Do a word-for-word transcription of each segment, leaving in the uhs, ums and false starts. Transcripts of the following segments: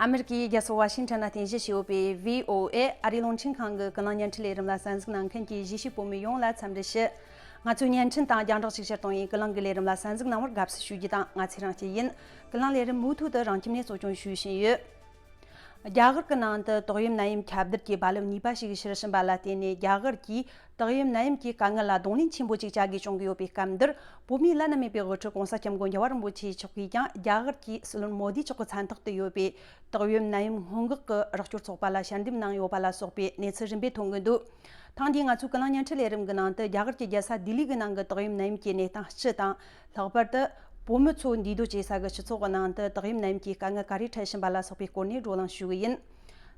ཨ་མེ་རི་ཀའི་རྒྱལ་ས་ཝ་ཤིང་ཊོན་ལ་རྟེན་གཞི་བྱས་ཡོད་པའི་བྷི་ཨོ་ཨེ་ཨ་རིའི་རླུང་འཕྲིན་ཁང་གི་ཀུན་གླེང་བརྙན་འཕྲིན་ལས་རིམ་ལ་གསན་གཟིགས་གནང་མཁན་གྱི་གཞིས་བྱེས་བོད་མི་ཡོངས་ལ་འཚམས་འདྲི་ཞུ། ང་ཚོའི་བརྙན་འཕྲིན་དང་རྒྱང་བསྒྲགས་ཤུགས་ཆེར་གཏོང་བའི་ཀུན་གླེང་གི་ལས་རིམ་ལ་གསན་གཟིགས་གནང་བར་དགའ་བསུ་ཞུ་རྒྱུ་དང་། ང་ཚེ་རིང་སྐྱིད་ཡིན། ཀུན་གླེང་ལས་རིམ་མུ་མཐུད་དུ་རང་ཁྱིམ་ནས་གཙོ་སྐྱོང་ཞུ་བཞིན་ཡོད། རྒྱ་གར་གྱི་ནང་དུ་ཏོག་དབྱིབས་ནད་ཡམས་ཁྱབ་གདལ་གྱི་རྦ་རླབས་གཉིས་པ་ཞིག་ཤར་བཞིན་པ་ལ་བརྟེན་ནས། རྒྱ་གར་གྱིས་ཏོག་དབྱིབས་ནད་ཡམས་ཀྱི་དཀའ་ངལ་ལ་གདོང་ལེན་ཆེན་པོ་ཅིག་བྱ་དགོས་བྱུང་གི་ཡོད་པའི་སྐབས་འདིར། བོད་མིའི་བླ་ན་མེད་པའི་དབུ་ཁྲིད་༸གོང་ས་༸སྐྱབས་མགོན་རྒྱལ་བ་རིན་པོ་ཆེ་མཆོག་གིས་ཀྱང་རྒྱ་གར་གྱི་སྲིད་བློན་མོ་དི་མཆོག་གི་མཚན་ཐོག་ཏུ་ཡོད་པའི་ཏོག་དབྱིབས་ནད་ཡམས་སྔོན་འགོག་གི་རོགས་སྐྱོར་ཚོགས་པ་ལ་ཞལ་འདེབས་གནང་ཡོད་པ་ལ་སོགས་པའི་གནས་ཚུལ་རིམ་པས་ཐོན་གྱི་འདུག། ཐེངས་འདིའི་ང་ཚོའི་ཀུན་གླེང་བརྙན་འཕྲིན་ལས་རིམ་གྱི་ནང་དུ། རྒྱ་གར་གྱི་རྒྱལ་ས་ལྡི་ལི་གི་ནང་གི་ཏོག་དབྱིབས་ནད་ཡམས་ཀྱི་གནས་སྟངས་སྤྱི་དང་། ལྷག་པར་དུ་བོད་མི་ཚོ་འདུས་སྡོད་བྱེད་ས་གི་སྤྱི་ཚོགས་ཀྱི་ནང་དུ་ཏོག་དབྱིབས་ནད་ཡམས་ཀྱི་དཀའ་ངལ་ག་རེ་འཕྲད་བཞིན་པ་ལ་སོགས་པའི་སྐོར་ནས་བགྲོ་གླེང་ཞུ་གི་ཡིན།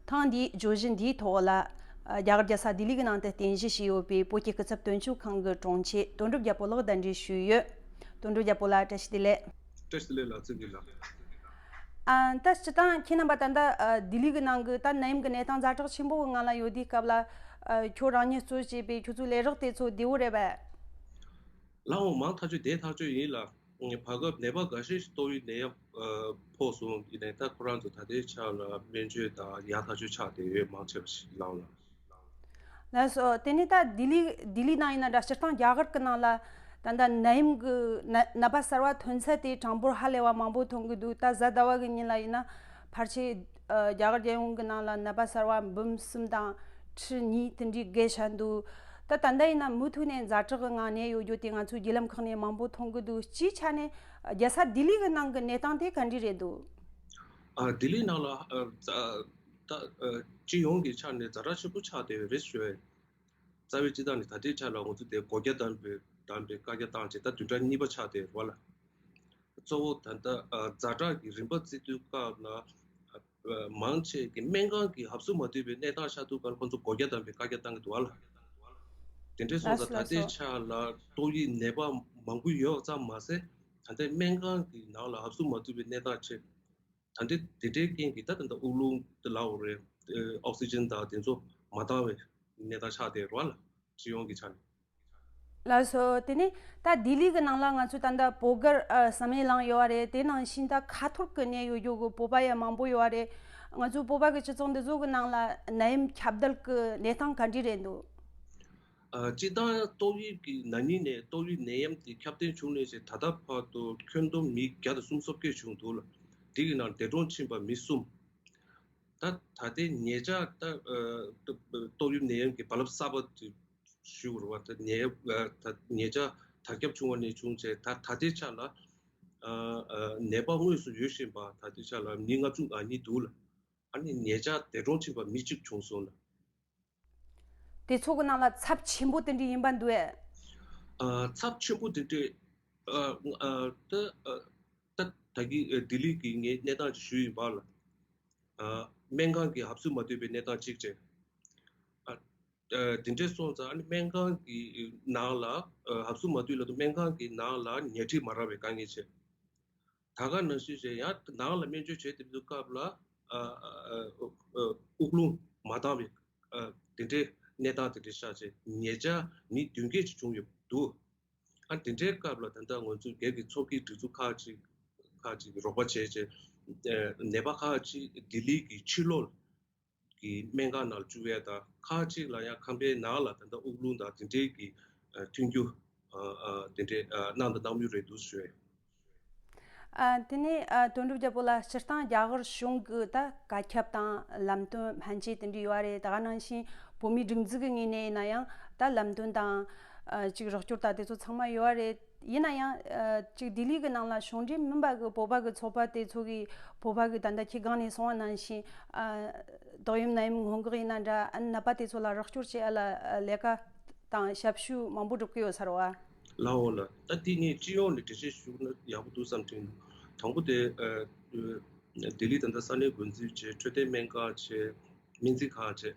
ཐེངས་འདིའི་བརྗོད་གཞི་འདིའི་ཐོག་ལ། རྒྱ་གར་རྒྱལ་ས་ལྡི་ལི་གི་ནང་དུ་རྟེན་གཞི་བྱས་ཡོད་པའི་བོད་ཀྱི་སྐུ་ཚབ་དོན་གཅོད་ཁང་གི་དྲུང་ཆེ་དོན་གྲུབ་རྒྱལ་པོ་ལགས་གདན་འདྲེན་ཞུས་ཡོད། དོན་གྲུབ་རྒྱལ་པོ་ལགས། བཀྲ་ཤིས་བདེ་ལེགས། བཀྲ་ཤིས་བདེ་ལེགས་ལགས། བརྩེ་ལེགས་ལགས། ཨ། ད་སྤྱིར་བཏང་ཁྱེད་རྣམ་པ་ད་ལྟ་ཨ་ལྡི་ལི་གི་ནང་གི་ད་ནད་ཡམས་ཀྱི་གནས་སྟངས་ཛ་དྲག་ཆེན་པོ་གི་ངང་ལ་ཡོད་དུས་སྐབས་ལ། ཨ། ཁྱོད་རང་ཉིད་གཙོས་བྱས་པའི་ཁྱོད་ཚོའི་ལས་རོགས་དེ་ཚོ་བདེ་བོ་རེད་པས། ལགས་འོང་། མང་ཐག་ཆོད་བདེ་ཐག་ཆོད་ཡིན་ལགས། བར་སྐབས་ནད་པ་འགའ་ཤས་ཤིག་ཏོག་དབྱིབས་ནད་ཡམས་ཨ་ཕོག་སོང་། ཡིན་ནའི་ད་ཁོ་རང་ཚོ་ད་ལྟའི་ཆ་ལ་སྨན་བཅོས་དང་ཡག་ཐག་ཆོད་ཆགས་བསྡད་ཡོད། མང་ཆེ་བ་ཞིག་ལགས་འོང་ལགས། ལགས་སོ། དེ་ནས་ད་ལྡི་ལི་ལྡི་ལི་ནང་ཡིན་ན་འདྲ། སྤྱིར་བཏང་རྒྱ་གར་གྱི་ནང་ལ་ད་ལྟ་ནད་ཡམས་ཀྱི་ནད་ནད་པ་གསར་བ་ཐོན་ཚད་དེ་གྲངས་འབོར་ཧ་ལས་པ་མང་པོ་ཐོན་གྱི་འདུག། ད་གཟའ་ཟླ་བ་གི་ཉིན་ལ་ཡིན་ན་ཕལ་ཆེར་ཨ་རྒྱ་གར་རྒྱལ་ཡོངས་ཀྱི་ནང་ལ་ནད་པ་གསར་བ་འབུམ་གསུམ་དང་ཁྲི་གཉིས་དེ་འདྲའི་བརྒལ་བཞག་འདུག། ད་ད་ལྟ་ཡིན་ན་མུ་མཐུད་ནས་ཛ་དྲག་གི་ངང་ནས་ཡོད་རྒྱུ་དེ་ང་ཚོའི་བརྒྱུད་ལམ་ཁག་ནས་མང་པོ་མཐོང་གི་འདུག། སྤྱིའི་ཆ་ནས་རྒྱལ་ས་ལྡི་ལི་གི་ནང་གི་གནས་སྟངས་དེ་ག་འདྲ་རེད་འདུག། ཨ། ལྡི་ལི་ནང་ལ་ཨ་ད་ཨ་སྤྱི་ཡོངས་ཀྱི་ཆ་ནས་ཛ་དྲག་ཆེན་པོ་ཆགས་བསྡད་ཡོད་རེད་ཞུ་ཡ་ཡིན། རྩ་བའི་སྤྱི་བཏང་ནས་ད་ལྟའི་ཆ་ལ་ང་ཚོ་དེ་སྒོ་རྒྱ་བསྡམས་པའི་བསྡམས་པའི་བཀའ་རྒྱ་བཏང་བྱས། ད་བདུན་ཕྲག་གཉིས་པ་ཆགས་བསྡད་ཡོད་རེད་པ་ལགས། གཙོ་བོ་ད་ལྟ་ཨ་ཛ་དྲག་གི་རིམ་པ་བརྩི་དུས་སྐབས་ལ་ཨ་མང་ཆེ་གི་སྨན་ཁང་གི་ཧབ་སུ་མ་ཐུག་པའི་གནས་སྟངས་ཤར་དུས་སྐབས་ལ་ཁོང་ཚོ་སྒོ་རྒྱ་བསྡམས་པའི་བཀའ་རྒྱ་བཏང་གི་འདུག་པ་ལགས། དེ་འདྲ་སོང་ཙང་ད་ལྟའི་ཆ་ལ་ཏོག་དབྱིབས་ནད་པ་མང་པོ་ཡོད་ཙམ་མ་ཟད། ད་ལྟའི་སྨན་ཁང་གི་ནང་ལ་ཧབ་སུ་མ་ཐུག་པའི་གནས་སྟངས་ཆེ། ད་ལྟའི་དེ་འདྲའི་རྐྱེན་གྱིས་ད་ད་ལྟ་དབུགས་རླུང་དེ་ལབ་དགོས་རེད། ཨོག་སི་ཇན་དང་དེ་ཚོ་མ་འདང་བའི་གནས་སྟངས་ཆགས་བསྡད་ཡོད་རེད་པ་ལགས། སྤྱི་ཡོངས་ཀྱི་ཆ་ནས། ལགས་སོ། དེ་ནས་ད་ལྡི་ལི་གི་ནང་ལ་ང་ཚོས་ད་ལྟ་བོད་སྒར་ཨ་བསམ་ཡས་གླིང་ཡོད་པ་རེད། དེ་ནང་བཞིན་ད་ཁ་ཐོར་གྱི་གནས་ཡོད་རྒྱུ་གི་བོད་པ་ཡང་མང་པོ་ཡོད་པ་རེད། ང་ཚོའི་བོད་པ་གི་སྤྱི་ཚོགས་འདི་ཚོ་གི་ནང་ལ་ནད་ཡམས་ཁྱབ་གདལ་གྱི་གནས་སྟངས་ག་འདྲ་རེད་འདུག། ཨ། སྤྱིར་བཏང་ཏོག་དབྱིབས་ཀྱི་ན་ནིང་ནས་ཏོག་དབྱིབས་ནད་ཡམས་དེ་ཁྱབ་གདལ་བྱུང་ནས་བྱས་ད་ལྟ་བར་དུ་ཁྱོན་བསྡོམས་མི་བརྒྱ་དང་སུམ་ཅུ་སོ་བརྒྱད་བྱུང་འདུག་ལ། དེ་གི་ནང་འདས་གྲོངས་ཕྱིན་པ་མི་གསུམ། ད་ད་ལྟའི་ཉེ་ཆར་ད་ཨ་ཏོག་དབྱིབས་ནད་ཡམས་ཀྱི་རྦ་རླབས་གསར་པ་དེ་ཞུ་དགོས་རེད་པ། ད་ཉེ་ཨ་ད་ཉེ་ཆར་དར་ཁྱབ་བྱུང་བ་ནས་བྱུང་བྱས། ད་ད་ལྟའི་ཆ་ལ་ཨ་ཨ་ནད་པ་དངོས་སུ་ཡོད་བཞིན་པ་ད་ལྟའི་ཆ་ལ་མི་ལྔ་བཅུ་ང་གཉིས་འདུག་ལ། ཨ་ནི་ཉེ་ཆར་འདས་གྲོངས་ཕྱིན་པ་མི་གཅིག་བྱུང་སོང་ལ། དེ་ཚོ་གི་ནང་ལ་ཚབས་ཆེན་པོ་དེ་འདྲ་ཡིན་པ་འདུག་ཨེ། ཨ། ཚབས་ཆེན་པོ་དེ་འདྲ་ཨ་ཨ་ད་ཨ་ད་ད་གི་ཨ་ལྡི་ལི་གི་ངས་གནས་སྟངས་ཅིག་ཞུས་ཡིན་པ་ལ། ཨ། སྨན་ཁང་གི་ཧབ་སུ་མ་ཐུག་པའི་གནས་སྟངས་གཅིག་བྱས། ཨ་ཨ་དེ་འདྲ་སོང་ཙང་ཨ་ནི་སྨན་ཁང་གི་ནང་ལ་ཨ་ཧབ་སུ་མ་ཐུག་ལབ་དུས་སྨན་ཁང་གི་ནང་ལ་ཉལ་ཁྲི་མ་རག་པའི་དཀའ་ངལ་བྱས། ད་ག་ནང་བཞིན་བྱས་ཡང་ནང་ལ་སྨན་བཅོས་བྱེད་བསྡད་པའི་སྐབས་ལ་ཨ་ཨ་ཨ་དབུགས་རླུང་མ་འདང་བའི་ཨ་དེ་འདྲའི་གནས་སྟངས་དེ་འདྲ་ཤར་བྱས་ཉེ་ཆར་མི་བདུན་བརྒྱད་ཅིག་བྱུང་ཡོད་འདུག། ཨ་དེ་འདྲའི་སྐབས་ལ་ད་ལྟ་ང་ཚོའི་སྒེར་གྱི་ཚོགས་ཀྱི་སྒྲིག་འཛུགས་ཁག་ཅིག་ཁག་ཅིག་གིས་རོགས་པ་བྱས་བྱས་ཨ་ནད་པ་ཁག་ཅིག་ལྡི་ལི་གི་ཕྱི་ལོགས་ཀྱི་སྨན་ཁང་ནང་ལ་བཅུག་ཡས་དང་། ཁག་ཅིག་ལ་ཡང་ཁང་པའི་ནང་ལ་ད་ལྟ་དབུགས་རླུང་དང་དེ་འདྲའི་གི་ཨ་མཐུན་འགྱུར་ཨ་ཨ་དེ་འདྲའི་ཨ་གནང་དང་གནང་མུས་རེད་འདུག་ཞུ་ཡས། ཨ་དེ་ནས་ཨ་དོན་གྲུབ་རྒྱལ་པོ་ལགས། སྤྱིར་བཏང་རྒྱ་གར་གཞུང་གི་ད་བཀའ་ཁྱབ་དང་ལམ་སྟོན་སྨན་བཅོས་དེ་འདྲ་ཡོད་པ་རེད། ད་ག་ནང་བཞིན་བོད་མིའི་སྒྲིག་འཛུགས་ཀྱི་ངོས་ནས་ཡིན་ན་ཡང་ད་ལམ་སྟོན་དང་ཨ་ཅིག་རོགས་སྐྱོར་དང་དེ་ཚོ་ཚང་མ་ཡོད་པ་རེད། ཡིན་ན་ཡང་ཨ་ཅིག་ལྡི་ལི་གི་ནང་ལ་གཞུང་འབྲེལ་མིན་པ་གི་བོད་པ་གི་ཚོགས་པ་དེ་ཚོ་གིས་བོད་པ་གི་ད་ལྟ་ཁྱེད་སྒང་ནས་གསུངས་པ་ནང་བཞིན་ཨ་ཏོག་དབྱིབས་ནད་ཡམས་སྔོན་འགོག་ཡིན་ན་འདྲ། ཨ་ནད་པ་དེ་ཚོ་ལ་རོགས་སྐྱོར་བྱེད་ཡ་ལ་ཨ་ལས་ཀ་དང་ཞབས་ཞུ་མང་པོ་སྒྲུབ་ཀྱི་ཡོད་ས་རེད་པ། ལགས་འོང་ལགས། ད་འདི་ངས་སྤྱི་ཡོངས་ནས་འགྲེལ་བཤད་ཞུས་ན་ཡག་པོ་འདུག་བསམ་དྲན་འདུག། དང་པོ་དེ་ཨ་ལྡི་ལི་ད་ལྟ་ས་གནས་འགོ་འཛིན་བྱས། འཕྲོད་བསྟེན་སྨན་ཁང་བྱས། སྨན་རྩིས་ཁང་བྱས།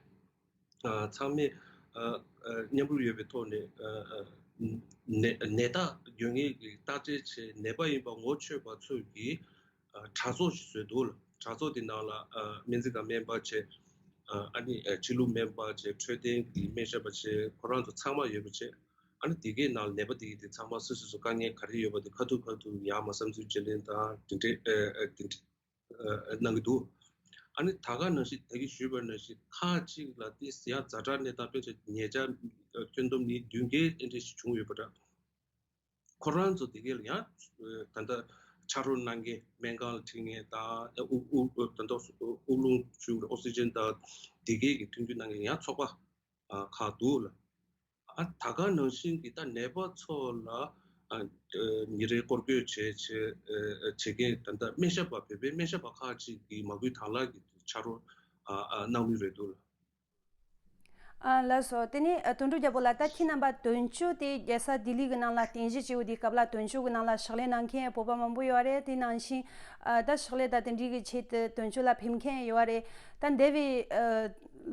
ཨ་ཚང་མས་ཨ་ཨ་མཉམ་རུབ་ཡོད་པའི་ཐོག་ནས་ཨ་ཨ་ནད་ནད་རྟགས་ཡོད་མཁན་གྱི་བརྟག་དཔྱད་བྱས། ནད་པ་ཡིན་པ་ངོ་ཆོད་པ་ཚོས་ཀྱིས་ཨ་དྲ་ཚོགས་ཤིག་བཟོས་འདུག་ལ། དྲ་ཚོགས་དེ་ནང་ལ་ཨ་སྨན་རྩིས་ཁང་སྨན་པ་བྱས། ཨ་ཨ་ནི་ཨ་ཕྱི་ལུགས་སྨན་པ་བྱས། འཕྲོད་བསྟེན་གྱི་སྨན་ཞབས་པ་བྱས། ཁོ་རང་ཚོ་ཚང་མ་ཡོད་པ་བྱས། ཨ་ནི་དེ་གའི་ནང་ནད་པ་དེ་གའི་དེ་ཚང་མ་སོ་སོ་སོ་དཀའ་ངལ་ག་རེ་ཡོད་པ་དེ་ཁ་ཐུག་ཁ་ཐུག་ཡར་མར་བསམ་ཚུལ་བརྗེ་ལེན་དང་དེ་འདྲའི་ཨ་ཨ་དེ་འདྲ་ཨ་གནང་གི་འདུག། ཨ་ནི་ད་ག་ནང་བཞིན་ད་གིན་ཞུས་པ་ནང་བཞིན་ཁག་ཅིག་ལ་དེ་ཡང་ཛ་དྲག་གནས་སྟངས། དཔེར་ན་ཉེ་ཆར་ཁྱོན་བསྡོམས་ནི་བདུན་བརྒྱད་ཨེ་འདྲ་ཞིག་བྱུང་ཡོད་པ་འདྲ། ཁོ་རང་ཚོ་དེ་གས་ལ་ཡང་ད་ལྟ་ཕྱག་རོགས་གནང་མཁན། སྨན་ཁང་ལ་ཁྲིད་མཁན་དང་། དབུགས་དབུགས་ད་ལྟ་དབུགས་རླུང་ཞུ་ཨོག་སི་ཇན་དང་དེ་གས་ཀྱི་མཐུན་འགྱུར་གནང་མཁན་ཡང་ཚོགས་པ་ཨ་ཁག་འདུག་ལ། ཨ་ད་ག་ནང་བཞིན་གྱི་ད་ནད་པ་ཚོ་ལ་ཨ་ཉིན་རེ་སྐོར་སྐྱོད་བྱས་བྱས་བྱེད་མཁན་ད་ལྟ་སྨན་ཞབས་པ། བོད་པའི་སྨན་ཞབས་པ་ཁག་ཅིག་གིས་མ་སྐུལ་དང་བླངས་ཀྱི་ཕྱག་རོགས་ཨ་ཨ་གནང་མུས་རེད་འདུག་ལ། ཨ་ལགས་སོ། དེ་ནས་ཨ་དོན་གྲུབ་རྒྱལ་པོ་ལགས། ད་ཁྱེད་རྣམ་པ་དོན་གཅོད་དེ་རྒྱལ་ས་ལྡི་ལི་གི་ནང་ལ་རྟེན་གཞི་བྱས་ཡོད་དུས་སྐབས་ལ། དོན་གཅོད་གི་ནང་ལ་ཕྱག་ལས་གནང་མཁན་བོད་པ་མང་པོ་ཡོད་རེད། དེ་ནང་བཞིན་ཨ་ད་ཕྱག་ལས་དང་དེ་འདྲའི་གི་ཆེད་དུ་དོན་གཅོད་ལ་ཕེབས་མཁན་ཡོད་རེད། ད་འདས་པའི་ཨ་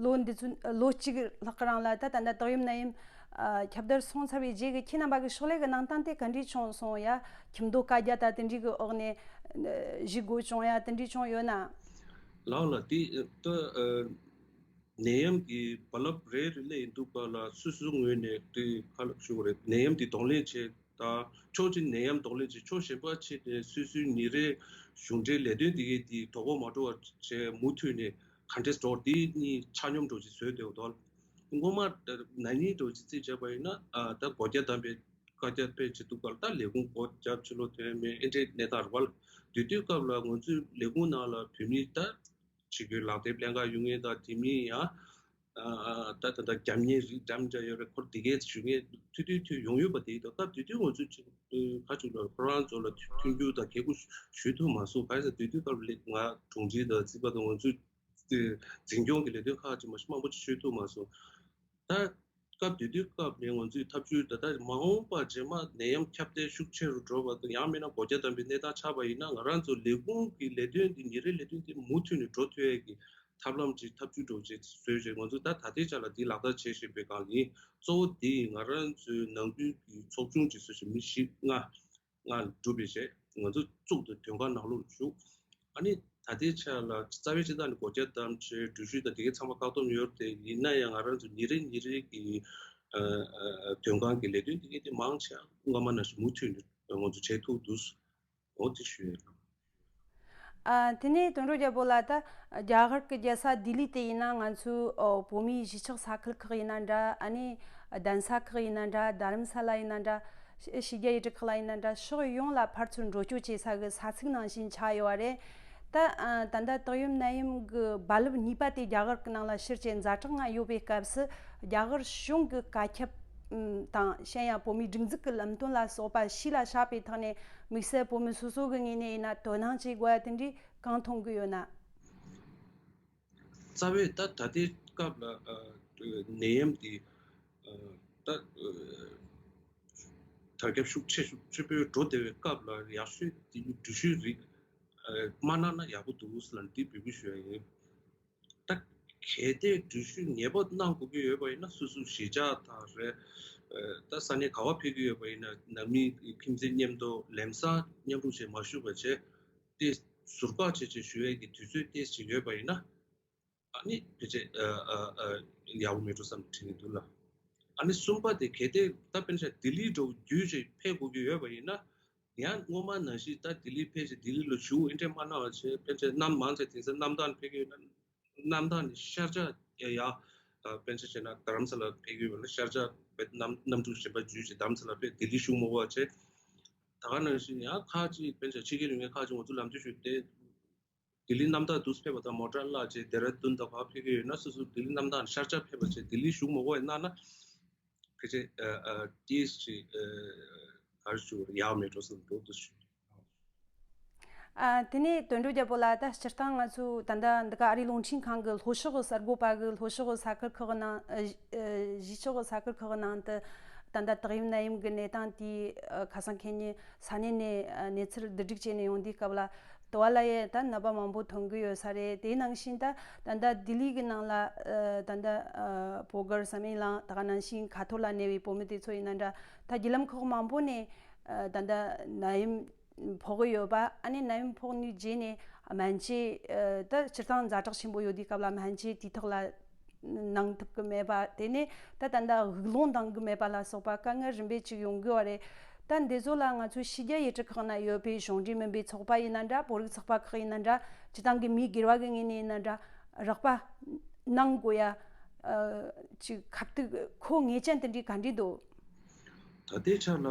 ལོ་འདི་ཚོ་ལོ་གཅིག་ལྷག་གི་རིང་ལ་ད་ད་ལྟ་ཏོག་དབྱིབས་ནད་ཡམས་ཨ་ཁྱབ་གདལ་སོང་ཚར་བའི་རྗེས་ཀྱི་ཁྱེད་རྣམ་པ་གི་ཕྱག་ལས་གི་གནང་སྟངས་དེ་ག་འདྲས་བྱུང་སོང་ཡ། ཁྱིམ་སྡོད་བཀའ་རྒྱ་དང་དེ་འདྲའི་གི་འོག་ནས་ཨ་བཞུགས་དགོས་བྱུང་ཡ། དེ་འདྲས་བྱུང་ཡོད་ན། ལགས་ལགས། དེ་ད་ཨ་ནད་ཡམས་ཀྱི་རྦ་རླབས་རེ་རེ་སླེབས་ཡོང་དུས་སྐབས་ལ་སོ་སོའི་ངོས་ནས་དེ་ག་ལ་ཞུ་དགོས་རེད། ནད་ཡམས་དེ་གདོང་ལེན་བྱེད་དང་། ཕྱོགས་གཅིག་ནད་ཡམས་གདོང་ལེན་བྱེད། ཕྱོགས་གཞན་པ་ཕྱིར་ནས་སོ་སོའི་ཉིན་རེའི་གཞུང་འབྲེལ་ལས་དོན་དེ་གའི་དེ་དོ་ཕོག་མ་འགྲོ་བ་བྱས། མུ་མཐུད་ནས་ག་འདྲས་འགྲོ། དེ་གཉིས་ཆ་སྙོམས་འགྲོ་ཅིག་བཟོས་བསྡད་འདུག་སྔོན་མ་ན་ནིང་འགྲོ་ཅིག་རྩིས་བྱས་པ་ཡིན་ན། ཨ་ད་སྒོ་རྒྱ་བསྡམས་པའི་བཀའ་རྒྱ་དཔེ་བྱེད་དུས་སྐབས་ལ་ད་ལས་ཁུངས་སྒོ་རྒྱབ་ཕྱི་ལོགས་ཐོན་མེད་ཨེ་འདྲའི་གནས་སྟངས་རེད་པ། དེ་དུས་སྐབས་ལ་ང་ཚོའི་ལས་ཁུངས་ནང་ལ་བོད་མི་ད་ཕྱི་རྒྱལ་ལག་དེབ་ལེན་ག་ཡོང་མཁན་དང་། དེ་མིན་ཡང་ཨ་ད་ད་ད་རྒྱབ་གཉེར་རིགས་འདྲ་མི་འདྲ་ཡོད་རེད། ཁོ་དེ་གས་ཞུ་མཁན་ཐུང་ཐུང་ཐུང་ཡོང་ཡོད་པ། དེ་ཡིན་དུས་སྐབས་དེ་དུས་ང་ཚོས་ཅིག་ཁ་ཅིག་ལ་ཁོ་རང་ཚོ་ལ་མཐུན་འགྱུར་དང་གལ་སྐུལ་ཞུ་ཐུབ་མ་སོང་། ག་རེ་ཟེར་དུས་དུས་སྐབས་ལ་ང་དྲུང་ཆེ་དང་རྩིས་པ་དང་ང་ཚོས་འཛིན་སྐྱོང་གི་ལས་དོན་ཁག་ཅིག་མ་མང་པོ་ཅིག་ཞུ་ཐུབ་མ་སོང་། ད་སྐབས་དེ་དུས་སྐབས་ནས་ང་ཚོས་ཐབས་ཇུས་ད་ལྟ་མ་འོངས་པ་རྗེས་མ་ནད་ཡམས་ཁྱབ་གདལ་ཤུགས་ཆེ་རུ་འགྲོ་བ་དང་། ཡང་མིན་ན་སྒོ་རྒྱ་བསྡམས་པའི་གནས་སྟངས་ཆགས་པ་ཡིན་ན། ང་རང་ཚོ་ལས་ཁུངས་ཀྱི་ལས་དོན་འདི་ཉིན་རེའི་ལས་དོན་འདི་མུ་མཐུད་ནས་འགྲོ་ཐུབ་ཡས་ཀྱི་ཐབས་ལམ་ཅིག་ཐབས་ཇུས་འདྲ་བོ་ཅིག་བཟོས་བྱས། ང་ཚོས་ད་ད་ལྟའི་ཆ་ལ་འདི་ལག་བསྟར་བྱེད་བཞིན་པའི་སྒང་ལ་ཡིན། གཙོ་བོ་འདི་ང་རང་ཚོའི་ནང་ཁུལ་གྱི་ཚོགས་ཆུང་ཅིག་བཟོས་བྱས་མི་བཞི་ལྔ་ལྔ་གྲུབ་པའི་རྗེས་ང་ཚོ་གཙུག་ཏུ་དོན་ཁང་ནང་ལོགས་ལ་ཞུགས། ཨ་ནི་ད་ལྟའི་ཆ་ལ་རྩ་བའི་སྤྱི་བཏང་ནས་སྒོ་རྒྱ་བསྡམས་བྱས་འགྲུལ་བཞུད་དང་དེ་གའི་ཚང་མ་བཀག་སྡོམ་ཡོད་རེད། ཡིན་ན་ཡང་ང་རང་ཚོ་ཉིན་རེ་ཉིན་རེ་གི་ཨ་ཨ་དོན་ཁང་གི་ལས་དོན་དེ་གའི་དེ་མང་ཆེ་སྔོན་མ་ནང་བཞིན་མུ་མཐུད་ནས་ང་ཚོ་བྱེད་ཐུབ་འདུག་འོ་དེ་ཞུ་ཡས་ལགས། ཨ་དེ་ནས་དོན་གྲུབ་རྒྱལ་པོ་ལགས། ད་རྒྱ་གར་གྱི་རྒྱལ་ས་ལྡི་ལི་དེ་ཡིན་ན། ང་ཚོའི་ཨོ་བོད་མིའི་གཞིས་ཆགས་ས་ཁུལ་ཁག་ཡིན་ན་འདྲ། ཨ་ནི་གདན་ས་ཁག་ཡིན་ན་འདྲ། རྡ་རམ་ས་ལ་ཡིན་ན་འདྲ། ཕྱི་རྒྱལ་ཡུལ་གྲུ་ཁག་ལ་ཡིན་ན་འདྲ། ཕྱོགས་ཡོངས་ལ་ཕར་ཚུར་འགྲོ་སྐྱོད་བྱེད་ས་གི་ས་ཚིགས་ནང་བཞིན་ཆགས་ཡོད་པ་རེད། ད་ཨ་ད་ལྟ་ཏོག་དབྱིབས་ནད་ཡམས་ཀྱི་རྦ་རླབས་གཉིས་པ་དེ་རྒྱ་གར་གྱི་ནང་ལ་ཕྱིར་བཅད་ཛ་དྲག་ངང་ཡོད་པའི་སྐབས་སུ། རྒྱ་གར་གཞུང་གི་བཀའ་ཁྱབ་དང་། གཞན་ཡང་བོད་མིའི་སྒྲིག་འཛུགས་ཀྱི་ལམ་སྟོན་ལ་སོགས་པ་གཞི་ལ་བཞག་པའི་ཐོག་ནས། དམིགས་བསལ་བོད་མི་སོ་སོ་གི་ངོས་ནས་ཡིན་ན་དོ་སྣང་བྱེད་དགོས་པ་དེ་འདྲའི་གང་མཐོང་གི་ཡོད་ན། རྩ་བའི་ད་ད་ལྟའི་སྐབས་ལ་ཨ་ནད་ཡམས་འདི་ཨ་ད་ཨ་དར་ཁྱབ་ཤུགས་ཆེ་ཤུགས་ཆེ་པོས་འགྲོ་བསྡད་པའི་སྐབས་ལ་ཡག་ཤོས་འདི་འགྲུལ་བཞུད་རིགས་ཨ་མ་གནང་ན་ཡག་པོ་འདུག་ཟེར་ལ་འདི་འབོད་སྐུལ་ཞུ་ཡ་ཡིན། ད་གལ་ཏེ་འགྲུལ་བཞུད་ངེས་པར་གནང་དགོས་ཀྱི་ཡོད་པ་ཡིན་ན། སོ་སོའི་གཞིས་ཆགས་དང་རེད། ཨ་ད་ས་གནས་ག་བ་ཕེབས་ཀྱི་ཡོད་པ་ཡིན་ན། ནང་མི་ཁྱིམ་མཚེས་མཉམ་དུ་ལམ་སང་མཉམ་རུབ་བྱས་མ་བཞུགས་པ་བྱས། དེ་ཟུར་བཀག་བྱས་བྱས་བཞུགས་ཡས་ཀྱི་དུས་ཚོད་ཏོག་ཙམ་ཡོད་པ་ཡིན་ན། ཨ་ནི་ཕལ་ཆེར་ཨ་ཨ་ཨ་ཡག་པོ་མེད་འགྲོ་བསམ་དྲན་གྱི་འདུག་ལགས། ཨ་ནི་གསུམ་པ་དེ་གལ་ཏེ་ད་དཔེར་ན་ཆ་ལྡི་ལི་འདྲ་བོ་བརྒྱུད་བྱས་ཕེབས་དགོས་ཀྱི་ཡོད་པ་ཡིན་ན། ཡང་སྔོན་མ་ནང་བཞིན་ད་ལྡི་ལི་ཕེབས་བྱས་ལྡི་ལི་ལ་བཞུགས་ཨེ་འདྲས་མ་གནང་བ་བྱས། དཔེར་ན་ཆ་གནམ་མང་ཆེ་དེང་སང་གནམ་ཐང་ཕེབས་ཀྱི་ཡོད་ན། གནམ་ཐང་ནས་ཤར་བྱ་ཡ་ཡ། ཨ་དཔེར་ན་ཆ་བྱས་ན་རྡ་རམ་ས་ལ་ཕེབས་ཀྱི་ཡོད་པ་ན། ཤར་བྱ་བའི་གནམ་གནམ་གྲུ་གཞན་པ་བརྒྱུད་བྱས་རྡ་རམ་ས་ལ་ཕེབས། ལྡི་ལི་བཞུགས་མ་དགོས་པ་བྱས། ད་ག་ནང་བཞིན་ཡང་ཁག་ཅིག་དཔེར་ན་ཆ་ཕྱི་རྒྱལ་ཡོད་མཁན་ཁག་ཅིག་ང་ཚོ་ལམ་སྟོན་ཞུས་ཏེ། ལྡི་ལི་གནམ་ཐང་འདུག་སེ་ཕེབས་པ་དང་། མོ་ཊ་བརླགས་བྱས་ལྡེ་ར་ལྡུན་དང་ག་ཕེབས་ཀྱི་ཡོད་ན། སོ་སོ་ལྡི་ལི་གནམ་ཐང་ནས་ཤར་བྱ་ཕེབས་པ་བྱས་ལྡི་ལི་བཞུགས་མ་དགོས་པ་གནང་ན། ཕལ་ཆེར་ཨ་ཨ་ཏོག་ཙམ་ཨ་ག་རེ་ཞུ་དགོས་རེད། ཡག་མེད་འགྲོ་བསམ་འདུག་ཏུ་ཞུ། ཨ་དེ་ནས་དོན་གྲུབ་རྒྱལ་པོ་ལགས། ད་སྤྱིར་བཏང་ང་ཚོ་ད་ལྟ་འདི་ག་ཨ་རིའི་རླུང་འཕྲིན་ཁང་གི་ལྷོ་ཕྱོགས་ཀྱི་གསར་འགོད་པ་གིས་ལྷོ་ཕྱོགས་ཀྱི་ས་ཁུལ་ཁག་གི་ནང་། ཨ་ཨ་གཞིས་ཕྱོགས་ཀྱི་ས་ཁུལ་ཁག་གི་ནང་དུ་ད་ལྟ་ཏོག་དབྱིབས་ནད་ཡམས་ཀྱི་གནས་སྟངས་དེ་ཨ་ཁ་སང་ཁ་ཉིན་ས་གནས་ནས་ཨ་གནས་ཚུལ་བསྡུ་སྒྲིག་བྱས་ནས་ཡོང་དུས་སྐབས་ལ། དེ་བ་ལ་ཡང་ད་ནད་པ་མང་པོ་ཐོན་གྱི་ཡོད་ས་རེད། དེ་ནང་བཞིན་ད་ད་ལྟ་ལྡི་ལི་གི་ནང་ལ་ཨ་ད་ལྟ་ཨ་བོད་སྒར་བསམ་ཡས་གླིང་། ད་ག་ནང་བཞིན་ཁ་ཐོར་ལ་གནས་པའི་བོད་མི་དེ་ཚོ་ཡིན་ན་འདྲ། ད་བརྒྱུད་ལམ་ཁག་མང་པོ་ནས་ཨ་ད་ལྟ་ནད་ཡམས་ཕོག་གི་ཡོད་པ། ཨ་ནི་ནད་ཡམས་ཕོག་ནས་རྗེས་ནས་སྨན་བཅོས་ཨ་ད་སྤྱིར་བཏང་ཛ་དྲག་ཆེན་པོ་ཡོད་དུས་སྐབས་ལ་སྨན་བཅོས་དུས་ཐོག་ལ་གནང་ཐུབ་ཀྱི་མེད་པ། དེ་ནས་ད་ད་ལྟ་དབུགས་ལོང་འདང་གི་མེད་པ་ལ་སོགས་པ་དཀའ་ངལ་རིམ་པས་ཅིག་ཡོང་གི་ཡོད་རེད། ད་ ད་འདི་ཚོ་ལ་ང་ཚོའི་ཕྱི་རྒྱལ་ཡུལ་གྲུ་ཁག་ན་ཡོད་པའི་གཞུང་འབྲེལ་མིན་པའི་ཚོགས་པ་ཡིན་ན་འདྲ། བོད་རིགས་ཚོགས་པ་ཁག་ཡིན་ན་འདྲ། སྤྱི་བཏང་གི་མིའི་སྒེར་བ་གི་ངོས་ནས་ཡིན་ན་འདྲ། རོགས་པ་གནང་དགོས་ཡ། ཨ། ཅིག་ཁ་གཏུག་ཁོ་ངེས་ཅན་དེ་འདྲའི་ག་འདྲ་འདུག་ད་ལྟའི་ཆ་ལ།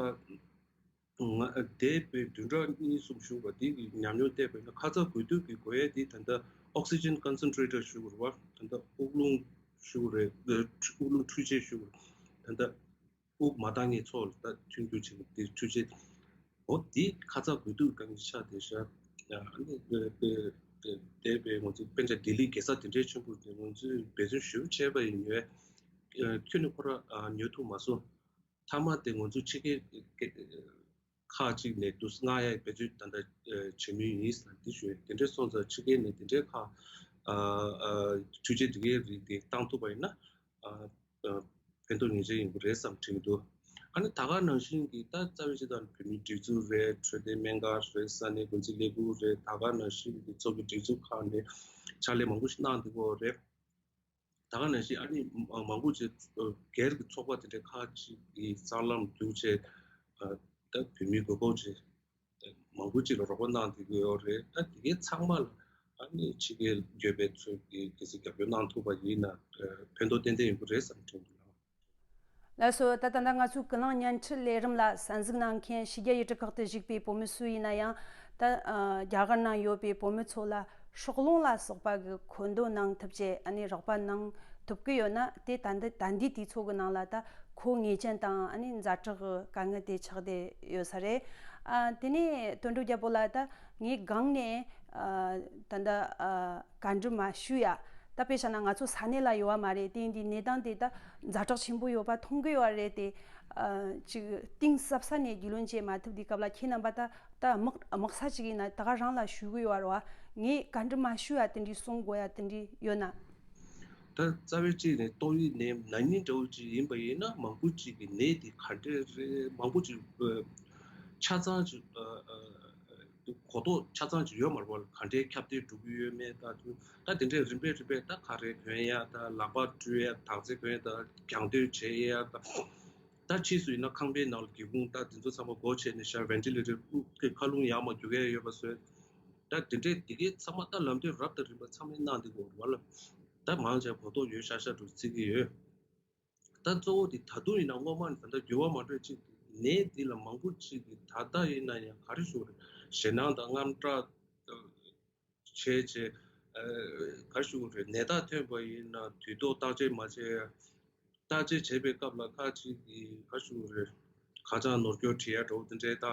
ང་འདས་པའི་བདུན་ཕྲག་གཉིས་གསུམ་བཞུགས་པ་དེ་གི་ཉམས་མྱོང་བལྟས་པ་ཡིན་ན། ཁ་ཚ་དགོས་གཏུག་གི་དགོས་ཡས་དེ་ད་ལྟ་ཨོག་སི་ཇན་ཀོན་སེན་ཊི་རེ་ཊར་ཞུ་དགོས་རེད་བ། ད་ལྟ་དབུགས་རླུང་ཞུ་དགོས་རེད། ཨ། དབུགས་རླུང་འཕྲུལ་ཆས་ཞུ་དགོས་རེད། ད་ལྟ་དབུགས་མ་འདང་མཁན་ཚོ་ལ་ད་མཐུན་འགྱུར་བྱེད་པ་དེ་འཕྲུལ་ཆས། འོ་དེ་ཁ་ཚ་དགོས་གཏུག་གི་དཀའ་ངལ་ཆགས་བསྡད་ཤག་ཨ་ནི་འདས་པའི་ང་ཚོ་དཔེར་ན་ལྡི་ལི་རྒྱལ་ས་དེ་འདྲའི་ཆེན་པོ་དེ་ང་ཚོས་འབད་བརྩོན་ཞེ་པོ་བྱས་པ་ཡིན་ནའི། ཨ། ཁྱོན་ནས་ཁོ་རང་ཉོ་ཐུབ་མ་སོང་། མཐའ་མ་དེ་ང་ཚོ་ཕྱི་རྒྱལ་ཁག་ཅིག་ནས་དུ་མངགས་ཡག་འབད་བརྩོན་ད་ལྟ་བྱེད་མུས་ཡིན་ཟེར་དེ་ཞུ་ཡ། དེ་འདྲ་སོང་ཙང་ཕྱི་རྒྱལ་ནས་དེ་འདྲའི་ཁག་ཨ། ཨ། འཕྲུལ་ཆས་དེ་གའི་རིགས་དེ་བཏང་ཐུབ་པ་ཡིན་ན། ཨ། ཨ། ཕན་ཐོགས་ངེས་ཅན་ཡོང་གི་རེད་བསམ་དྲན་གྱི་འདུག་ཨ་ནི་ད་ག་ནང་བཞིན་གྱི་ད་རྩ་བའི་སྤྱི་བཏང་བོད་མིའི་སྒྲིག་འཛུགས་རེད། འཕྲོད་བསྟེན་སྨན་ཁང་རེད། ས་གནས་འགོ་འཛིན་ལས་ཁུངས་རེད། ད་ག་ནང་བཞིན་གྱི་ཚོགས་པའི་སྒྲིག་འཛུགས་ཁག་ནས་ཕྱག་ལས་མང་པོ་ཞིག་གནང་བསྡད་ཀྱི་ཡོད་རེད། ད་ག་ནང་བཞིན་ཨ་ནི་མང་པོ་ཅིག་སྒེར་གྱི་ཚོགས་པ་དེ་འདྲའི་ཁག་ཅིག་གིས་སྲང་ལམ་བརྒྱུད་བྱས། ཨ། ད་བོད་མིའི་དགོས་མཁོ་ཅིག་མང་པོ་ཅིག་ལ་རོགས་པ་གནང་བསྡད་ཀྱི་ཡོད་རེད། ད་དེ་གའི་ཚང་མ་ལ་ཨ་ནི་ཕྱི་རྒྱལ་ཡོད་པའི་ཚོས་ཀྱིས་གལ་སྲིད་རྒྱབ་སྐྱོར་གནང་ཐུབ་པ་ཡིན་ན། ཨ། ཕན་ཐོགས་ཏན་ཏན་ཡོང་གི་རེད་བསམ་དྲན་འདུག་ལགས། ལགས་སོ། ད་ད་ལྟ་ང་ཚོའི་ཀུན་གླེང་བརྙན་འཕྲིན་ལས་རིམ་ལ་གསན་གཟིགས་གནང་མཁན་ཕྱི་རྒྱལ་ཡུལ་གྲུ་ཁག་ཏུ་བཞུགས་པའི་བོད་མི་སུ་ཡིན་ན་ཡང་། ད། ཨ། རྒྱ་གར་ནང་ཡོད་པའི་བོད་མི་ཚོ་ལ་སྲོག་རླུང་ལ་སོགས་པ་གི་མཁོ་འདོན་གནང་ཐུབ་ཅེས། ཨ་ནི་རོགས་པ་གནང་ཐུབ་ཀྱི་ཡོད་ན། དེ་ད་ལྟ་ད་ལྟའི་དུས་ཚོད་ཀྱི་ནང་ལ་ད་ཁོ་ངེས་ཅན་དང་། ཨ་ནི་ཛ་དྲག་གི་དཀའ་ངལ་དེ་ཆགས་བསྡད་ཡོད་ས་རེད། ཨ། དེ་ནས་དོན་གྲུབ་རྒྱལ་པོ་ལགས། ད་ངས་སྒང་ནས། ཨ། ད་ལྟ། ཨ། བཀའ་འདྲི་མ་ཞུས་ཡ། ད་དཔེ་བཞག་ན་ང་ཚོ་ས་གནས་ལ་ཡོད་པ་མ་རེད། དེ་ཡིན་དུས་གནས་སྟངས་དེ་ད་ཛ་དྲག་ཆེན་པོ་ཡོད་པ་མཐོང་གི་ཡོད་རེད་དེ། ཨ། ཅིག་གཏིང་ཟབ་ས་ནས་རྒྱུས་ལོན་བྱེད་མ་ཐུབ་དུས་སྐབས་ལ། ཁྱེད་རྣམ་པ་ད་ད་དམིགས་དམིགས་བསལ་ཅིག་ཡིན་ན་ད་ག་རང་ལ་ཞུ་གི་ཡོད་རེད་བ། ངས་བཀའ་འདྲི་མ་ཞུས་ཡ་དེ་འདྲའི་གསུང་དགོས་ཡ་དེ་འདྲའི་ཡོད་ན། ད་རྩ་བའི་གཅིག་ནས་ཏོག་དབྱིབས་ནད་ན་ནིང་འདྲ་བོ་ཅིག་ཡིན་པ་ཡིན་ན། མང་པོ་ཅིག་གི་ནད་དེ་ག་འདྲས་རེད། མང་པོ་ཅིག་ཨ། ཆ་ཚང་ཅིག་ཨ། ཨ། གོ་རྟོགས་ཆ་ཚང་ཅིག་ཡོད་མ་རེད་བ། ག་འདྲའི་ཁྱབ་གདལ་འགྲོ་གི་ཡོད་མེད། ད་དུ་ད་དེ་འདྲའི་རིམ་པས་རིམ་པས་ད་ཁ་རས་གོན་ཡ། ད་ལག་པ་བཀྲུ་ཡ། དག་རྫས་གོན་ཡ། ད་རྒྱང་སྡོད་བྱེད་ཡ། ད་ད་ཕྱིས་སུ་ཡིན་ན་ཁང་པའི་ནང་ལ་སྒེའུ་ཁུང་ད་དེ་ཚོ་ཚང་མ་སྒོ་ཕྱེ་ནས་བཞག་ཝེན་ཊི་ལེ་ཊར་དབུགས་ཀྱི་མཁའ་རླུང་ཡར་མར་རྒྱུག་ཡ་ཡོད་པ་བཟོས། ད་དེ་འདྲའི་དེ་གའི་ཚང་མ་ད་ལམ་སྟོན་རབ་དང་རིམ་པ་ཚང་མས་གནང་བསྡད་ཀྱི་ཡོད་རེད་བ་ལ། ད་མང་ཆེ་གོ་རྟོགས་ཡོད་ཤག་ཤག་འགྲོ་བརྩི་གི་ཡོད། ད་གཙོ་བོ་དེ་ད་དུང་ཡིན་ན་སྔོན་མ་ནས་ད་ལྟ་འགྱུར་བ་མ་འགྲོ་ཅིག་ནད་འདི་ལ་མང་པོ་ཅིག་གིས་ད་ལྟ་ཡིན་ན་ཡང་ག་རེ་ཞུ་དགོས་རེད། ཞེད་སྣང་དང་དངངས་སྐྲག་བྱས་བྱས། ཨ། ག་རེ་ཞུ་དགོས་རེད། ནད་རྟགས་ཐོན་པ་ཡིན་ན་དུས་ཐོག་བརྟག་དཔྱད་མ་བྱས། བརྟག་དཔྱད་བྱེད་པའི་སྐབས་ལ་ཁ་ཅིག་གིས་ག་རེ་ཞུ་དགོས་རེད། ཁ་བྱང་ནོར་སྐྱོན་བྲིས་ཡ་འདྲ་བོ་དེ་འདྲའི་ད།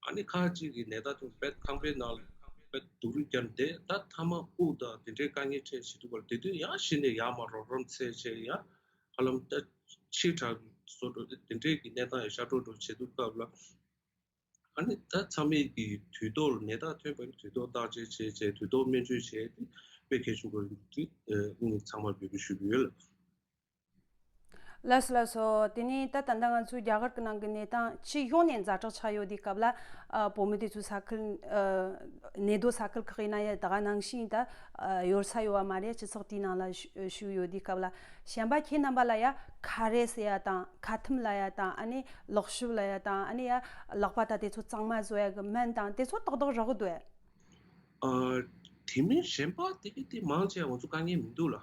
ཨ་ནི་ཁ་ཅིག་གིས་ནད་རྟགས་ཐོན་པས་ཁང་པའི་ནང་ལ་དཔེ་སྡུག་རུས་བརྒྱབ་བསྡད། ད་མཐའ་མ་དབུགས་དང་དེ་འདྲའི་དཀའ་ངལ་འཕྲད་བྱེད་དུས་སྐབས་དེ་དུས་ཡང་གཞི་ནས་ཡར་མར་རོགས་རམ་འཚོལ་བྱས། ཡང་ཧ་ལམ་ད་ཕྱི་དྲགས་བཟོ་འགྲོ། དེ་འདྲའི་གི་གནས་སྟངས་ཡང་ཤར་འགྲོ་འགྲོ་བྱེད་དུས་སྐབས་ལ། ཨ་ནི་ད་ཚང་མས་ཀྱི་དུས་ཐོག་ལ་ནད་རྟགས་ཐོན་པ་ནི་དུས་ཐོག་བརྟག་དཔྱད་བྱས་བྱས། དུས་ཐོག་སྨན་བཅོས་བྱས་ཏེ་དཔེ་གལ་ཆེན་པོ་རེད་དེ། ཨ། ཚང་མར་འབོད་སྐུལ་ཞུ་གི་ཡོད་ལ། ལགས་སོ། ལགས་སོ། དེ་ནས་ད་ད་ལྟ་ང་ཚོའི་རྒྱ་གར་གྱི་ནང་གི་གནས་སྟངས་སྤྱི་ཡོངས་ནས་ཛ་དྲག་ཆགས་ཡོད་དུས་སྐབས་ལ། ཨ། བོད་མི་དེ་ཚོའི་ས་ཁུལ། ཨ། གནས་སྡོད་ས་ཁུལ་ཁག་ཡིན་ན་ཡང་ད་ག་ནང་བཞིན་ད། ཨ། ཡོད་ས་ཡོད་པ་མ་རེད། སྤྱི་ཚོགས་དེའི་ནང་ལ་བཞུ་བཞུགས་ཡོད་དུས་སྐབས་ལ། གཞན་པ་ཁྱེད་རྣམ་པ་ལ་ཡ་ཁ་རས་ཟེར་ཡ་དང་། ཁ་ཐུམ་ལབ་ཡ་དང་། ཨ་ནི་ལག་ཤུབས་ལབ་ཡ་དང་། ཨ་ནི་ཡ་ལག་པ་ད་དེ་ཚོ་གཙང་མ་བཟོ་ཡ་གི་སྨན་དང་དེ་ཚོ་ཏག་ཏག་རག་གི་འདུག་ཨ། ཨ། དེ་མིན་གཞན་པ་དེ་གི་དེ་མང་ཆེ་ང་ཚོ་དཀའ་ངལ་མི་འདུག་ལ།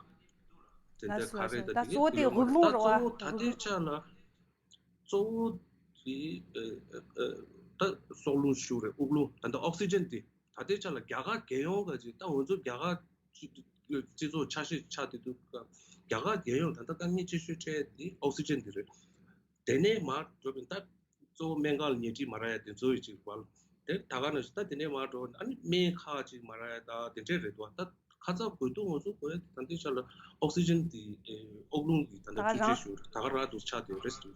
དེ་ལ་འདྲ་སོ་ཁ་རས་ལ་དང་ད་དེ་གི་གཙོ་བོ་དེ་ཡོད་མ་དབུགས་རེད། རླུང་ད་རེད་བ། གཙོ་བོ་ད་ལྟའི་ཆ་ལ་གཙོ་བོ་དེ། ཨ། ཨ། ད་སྲོག་རླུང་ཞུ་རེད། དབུགས་རླུང་། ད་ལྟ་ཨོག་སི་ཇན་དེ་ད་ལྟའི་ཆ་ལ་རྒྱ་གར་རྒྱལ་ཡོངས་ག་ཅིག་ད་ང་ཚོ་རྒྱ་གར་སྤྱི་སྤྱི་ཚོགས་ཆ་ཤས་ཆགས་བསྡད་འདུག་ག་རྒྱ་གར་རྒྱལ་ཡོངས་ད་ལྟ་དཀའ་ངལ་ཆེ་ཤོས་འཕྲད་དེ་ཨོག་སི་ཇན་དེ་རེད། དེ་ནས་མར་འགྲོ་བ་ཡིན་ན་ད་གཙོ་བོ་སྨན་ཁང་ལ་ཉལ་ཁྲི་མ་རག་ཡ་དེ་ཚོ་ཡི་ཅིག་བར། དེ་ད་ག་ནང་བཞིན་ད་དེ་ནས་མར་འགྲོ་བ་ཡིན་ན་ཨ་ནི་སྨན་ཁག་ཅིག་མ་རག་ཡ་ད་དེ་འདྲས་རེད་འདུག་ད་ཁ་ཚ་དགོས་གཏུག་ང་ཚོ་དགོས་ཡ་དེ་ད་ལྟའི་ཆ་ལ་ཨོག་སི་ཇན་དེ། ཨེ། དབུགས་རླུང་གི་ད་ལྟ་ད་ག་འཕྲུལ་ཆས་རང་ཞུ་ད་ག་རང་དུ་ཆགས་བསྡད་ཡོད་རེད་ཟེར།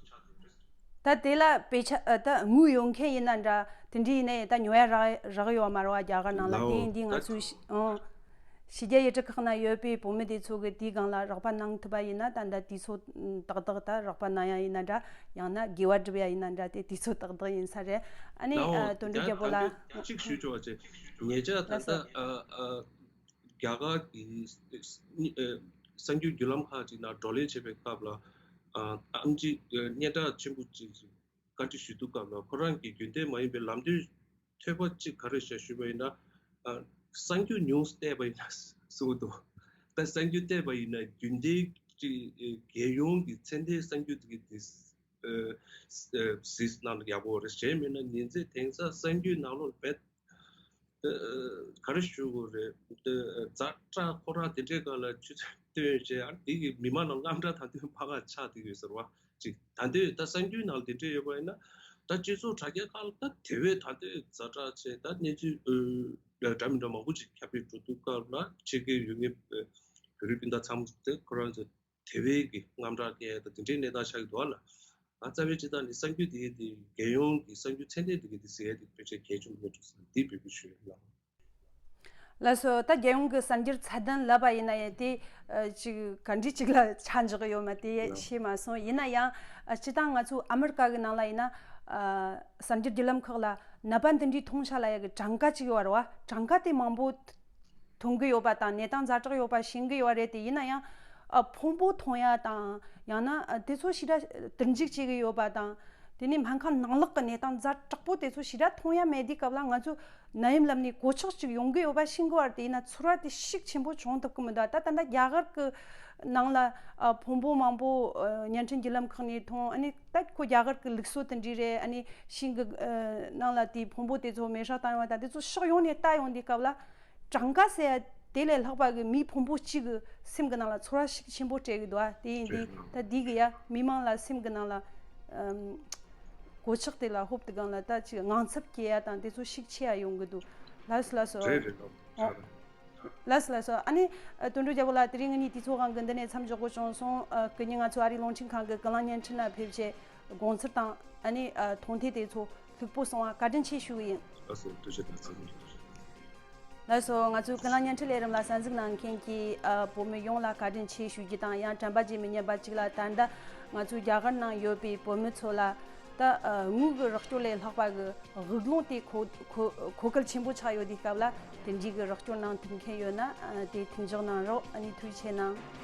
ད་དེ་ལ་དཔེ་ཆ། ཨ། ད་དངུལ་ཡོད་མཁན་ཡིན་ན་འདྲ། དེ་འདྲ་ཡིན་ན་ཡང་ད་ཉོ་ཡ་རག་རག་ཡོད་མ་རེད་བ། རྒྱ་གར་ནང་ལ། ལའོ། དེ་ཡིན་དུས་ང་ད་ཚོའི་ཕྱི་ཨང་། ཕྱི་རྒྱལ་ཡུལ་གྲུ་ཁག་ན་ཡོད་པའི་བོད་མི་དེ་ཚོ་གི་དེའི་སྒང་ལ་རོགས་པ་གནང་ཐུབ་པ་ཡིན་ན། ད་ད་དུས་ཚོད་ཏག་ཏག་ད་རོགས་པ་གནང་ཡ་ཡིན་ན་འདྲ། ཡང་ན་དགེ་བ་སྒྲུབ་ཡ་ཡིན་ན་འདྲ། དེ་དུས་ཚོད་ཏག་ཏག་ཡིན་ས་རེད། ཨ་ནི། ལའོ། ཨ། དོན་གྲུབ་རྒྱལ་པོ་ལགས། ད་གཅིག་ཞུ་ཆོག་པ་བྱས། ཉེ་ཆར་ད་ལགས་ལྟ། སོ། ཨ། ཨ། རྒྱ་གར་གྱི་ཨ། གསར་འགྱུར་བརྒྱུད་ལམ་ཁག་ཅིག་ནང་བགྲོ་གླེང་བྱེད་པའི་སྐབས་ལ། ཨ། ཨེམ་ཆི་སྙན་གྲགས་ཆེན་པོ་ཅིག་བཀའ་འདྲི་ཞུ་དུས་སྐབས་ལ་ཁོ་རང་གིས་རྒྱུན་ལྡན་མ་ཡིན་པའི་ལམ་སྟོན་ཐོས་པ་གཅིག་ག་རེ་བྱས་ཞུས་པ་ཡིན་ན། ཨ། གསར་འགྱུར་ཉུང་བལྟས་པ་ཡིན་ན་གསུངས་འདུག་ད་གསར་འགྱུར་བལྟས་པ་ཡིན་ན་རྒྱུན་ལྡན་གྱི་རྒྱལ་ཡོངས་ཀྱི་ཚད་ལྡན་གསར་འགྱུར་དེ་གི་དེ་གཟིགས་ན་ཡག་པོ་རེད། གཞན་མིན་ན་ཉིན་མཚན་དེང་སང་གསར་འགྱུར་ནང་ལོགས་རྦད་ག་རེ་ཞུ་དགོས་རེད། ཛ་དྲག་ཁོ་རང་དེ་འདྲའི་སྒང་ལ་ཆུ་ཚོད་བཏོན་བྱས། ཨ། དེ་གི་མི་མང་ལ་དངངས་སྐྲག་ད་དུང་ཕར་ཁ་ཆགས་བསྡད་ཡོད་ཟེར་བ་ཅིག་ད་ལྟའི་ད་གསར་འགྱུར་ནང་དེ་འདྲ་ཡོད་པ་ཡིན་ན། ད་སྤྱི་ཚོགས་དྲ་རྒྱ་ཁག་ལ་ད་དེ་བས་ད་ལྟའི་ཛ་དྲག་བྱས་ད་གནས་ཚུལ་འདྲ་མི་འདྲ་མང་པོ་ཅིག་ཁྱབ་སྤེལ་འགྲོ་དུས་སྐབས་ལ་ཕྱི་རྒྱལ་ཡོད་མཁན་བོད་རིགས་སྤུན་ཟླ་ཚང་མ་དེ་ཁོ་རང་ཚོ་དེ་བས་ཀྱི་དངངས་སྐྲག་སྐྱེ་ཡ་ད་དེ་འདྲའི་གནས་སྟངས་ཆགས་ཀྱི་འདུག་ཨ་ལ། ང་རྩ་བའི་སྤྱི་བཏང་ནས་གསར་འགྱུར་དེ་གའི་དེ་རྒྱལ་ཡོངས་ཀྱི་གསར་འགྱུར་ཚད་ལྡན་དེ་གའི་དེ་གཟིགས་ཡ་དེ་ཕལ་ཆེར་གལ་ཆེན་པོ་མེད་འགྲོ་ས་འདི་འབོད་སྐུལ་ཞུ་ཡ་ལ། ལགས་སོ། ད་རྒྱལ་ཡོངས་ཀྱི་གསར་འགྱུར་ཚད་ལྡན་ལབ་པ་ཡིན་ན་ཡང་དེ་ཨ་ཅིག་ག་འདྲ་ཅིག་ལ་ཆ་འཇོག་ཡོད་མེད་དེ་ལགས། ཤེས་མ་སོང་། ཡིན་ན་ཡང་ཨ་སྤྱི་བཏང་ང་ཚོ་ཨ་མི་རི་ཀ་གི་ནང་ལ་ཡིན་ན་ཨ་གསར་འགྱུར་བརྒྱུད་ལམ་ཁག་ལ་ནད་པ་འདི་འདྲའི་མཐོང་བྱ་ལ་ཡ་གི་གྲངས་ཀ་ཅིག་ཡོད་རེད་བ། གྲངས་ཀ་དེ་མང་པོ་མཐོང་གི་ཡོད་པ་དང་གནས་སྟངས་ཛ་དྲག་ཡོད་པ་ཤེས་ཀྱི་ཡོད་རེད་དེ། ཡིན་ན་ཡང་ཨ་ཕུང་པོ་མཐོང་ཡ་དང་ཡང་ན་ཨ་དེ་ཚོ་ཞེ་དྲག་དུར་འཇུག་བྱེད་ཀྱི་ཡོད་པ་དང་། དེ་ནས་སྨན་ཁང་ནང་ལོགས་ཀྱི་གནས་སྟངས་ཛ་དྲག་པོ་དེ་ཚོ་ཞེ་དྲག་མཐོང་ཡ་མེད་དུས་སྐབས་ལ་ང་ཚོ་ནད་ཡམས་ལམ་ནས་གོད་ཆག་ཅིག་ཡོང་གི་ཡོད་པ་ཤེས་ཀྱི་ཡོད་རེད་དེ། ཡིན་ན་ཚོར་བ་དེ་ཤུགས་ཆེན་པོ་བྱུང་ཐུབ་ཀྱི་མི་འདུག་ད་ད་ལྟ་རྒྱ་གར་གྱི་ནང་ལ་ཨ་ཕུང་པོ་མང་པོ་ཨ་བརྙན་འཕྲིན་བརྒྱུད་ལམ་ཁག་ནས་མཐོང་། ཨ་ནི་ད་ཁོ་རྒྱ་གར་གྱི་ལུགས་སྲོལ་དེ་འདྲ་རེད། ཨ་ནི་ཤིང་གི་ཨ་ནང་ལ་དེའི་ཕུང་པོ་དེ་ཚོ་མེ་སྲེག་བཏང་ཡོང་བ་དང་དེ་ཚོ་ཕྱོགས་ཡོངས་ནས་ལྟ་ཡོང་དུས་སྐབས་ལ། གྲངས་ཀ་ཟེར་ཡ་དེ་ལས་ལྷག་པ་གི་མི་ཕུང་པོ་གཅིག་གི་སེམས་ཀྱི་ནང་ལ་ཚོར་བ་ཤུགས་ཆེན་པོ་སྤྲད་གི་འདུག་ཨ་དེ་ཡིན་དུས་རེད། ད་འདི་གི་ཡ་མི་མང་ལ་སེམས་ཀྱི་ནང་ལ་ཨམ་གོད་ཆག་དེ་ལ་ཧོབ་དེ་སྒང་ལ་ད་ཅིག་དངངས་འཚབ་སྐྱེ་ཡ་དང་དེ་ཚོ་ཤུགས་ཆེ་ཡ་ཡོང་གི་འདུག་ལགས་སོ་ལགས་སོ། རེད་རེད། ཨོ། ལགས་སོ་ལགས་སོ། ཨ་ནི་ཨ་དོན་གྲུབ་རྒྱལ་པོ་ལགས་དེ་རིང་ངེད་གཉིས་དུས་ཚོད་སྒང་གི་འདི་ནས་མཚམས་འཇོག་དགོས་བྱུང་སོང་། ཨ་སྐུ་ཉིད་ང་ཚོ་ཨ་རིའི་རླུང་འཕྲིན་ཁང་གི་ཀུན་གླེང་བརྙན་འཕྲིན་ལ་ཕེབས་བྱས་དགོངས་ཚུལ་དང་ཨ་ནི་ཨ་མཐོང་ཐོས་དེ་ཚོ་ལྷུག་པོ་སོང་བ་བཀའ་དྲིན་ཆེ་ཞུ་གི་ཡིན། ལགས་སོ། ཐུགས་རྗེ་གནང་། ལགས་སོ། ང་ཚོའི་ཀུན་གླེང་བརྙན་འཕྲིན་ལས་རིམ་ལ་གསན་གཟིགས་གནང་མཁན་གྱི་ཨ་བོད་མི་ཡོངས་ལ་བཀའ་དྲིན་ཆེ་ཞུ་རྒྱུ་དང་། ཡང་དྲན་པ་བརྗེད་མི་ཉན་པ་གཅིག་ལ། ད་ལྟ་ང་ཚོའི་རྒྱ་གར་ནང་ཡོད་པའི་བོད་མི་ཚོ་ལ་ད་ཨ་དངུལ་གྱི་རོགས་སྐྱོར་ལས་ལྷག་པ་གི་དབུགས་ལོང་དེ་མཁོ་མཁོ་མཁོ་གལ་ཆེན་པོ་ཆགས་ཡོད་དུས་སྐབས་ལ། དེ་འདྲའི་གི་རོགས་སྐྱོར་གནང་ཐུབ་མཁན་ཡོད་ན་ཨ་དེ་མཐུན་འཇོག་གནང་རོགས། ཨ་ནི་ཐུགས་རྗེ་ཆེ་གནང་།